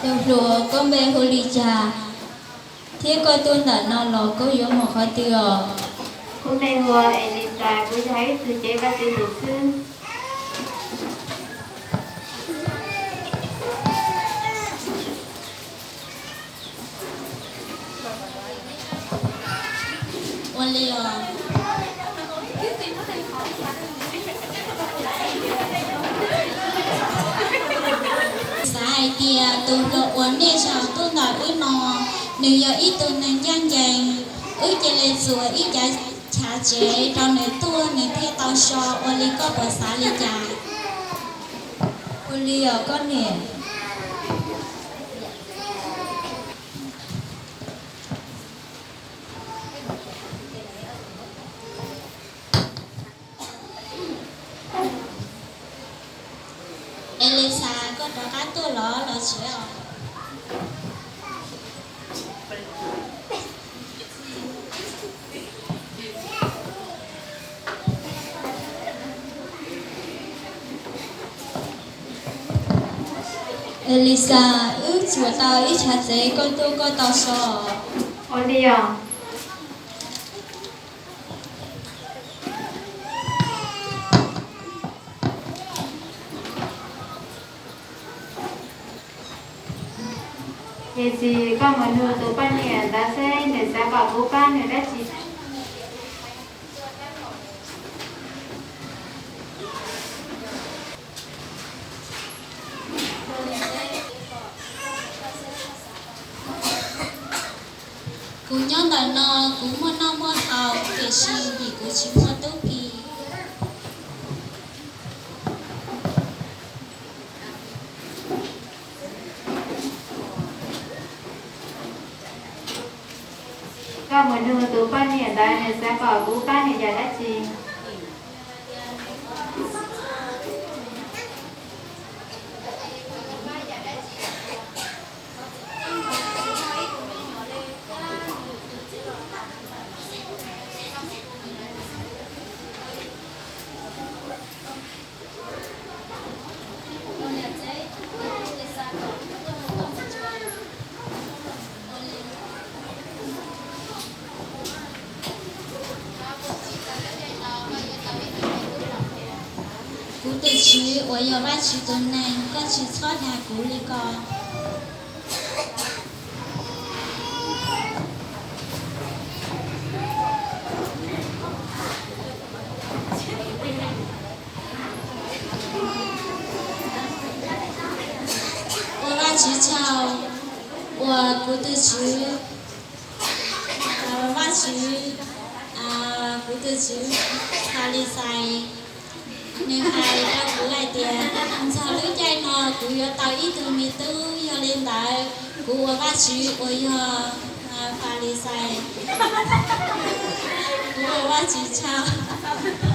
Tus hluas, koj npe hu li cas, thiab koj tuaj ntawm no los koj yuav mus qhov twg os? Kuv npe hu ua Elisa, kuv yog ib tug cev Vajtswv tus xib. Ua li os. Xav hais tias tus hluas uas nej zaum tuaj ntawm wb no, nws yog ib tug neeg ncaj ncees, wb cia li txuas ib cav chav tsev rau nws tuaj nws thiaj tau so, ua li koj puas xav li cas? Ua li os koj niam. Elisa, koj rov qab tuaj los los tsev os. Elisa, wb txuas tau ib chav tsev koj tuaj koj tau so. Ua li os. Ces txiv, koj mus nug tus poj niam ntawd seb nws xav kom kuv pab nws dab tsi. Kuv nyob ntawm no kuv muaj noj muaj haus, tiam sis vim kuv tsis muaj tub ki. Koj mus nug tus poj niam ntawd nws xav kom kuv pab nws yam dab tsi. Kuv tus Tswv uas yog Vajtswv tus neeg, koj tsis txhob dag kuv li ko. Ua Vajtswv tsaug uas kuv tus Tswv, Vajtswv, kuv tus Tswv Falixais, nws hais rau kuv hais tias nrog lub caij no kuv yuav tau ib tug me tub, yog li ntawd kuv ua Vajtswv uas yog Falixais, kuv ua Vajtswv tsaug.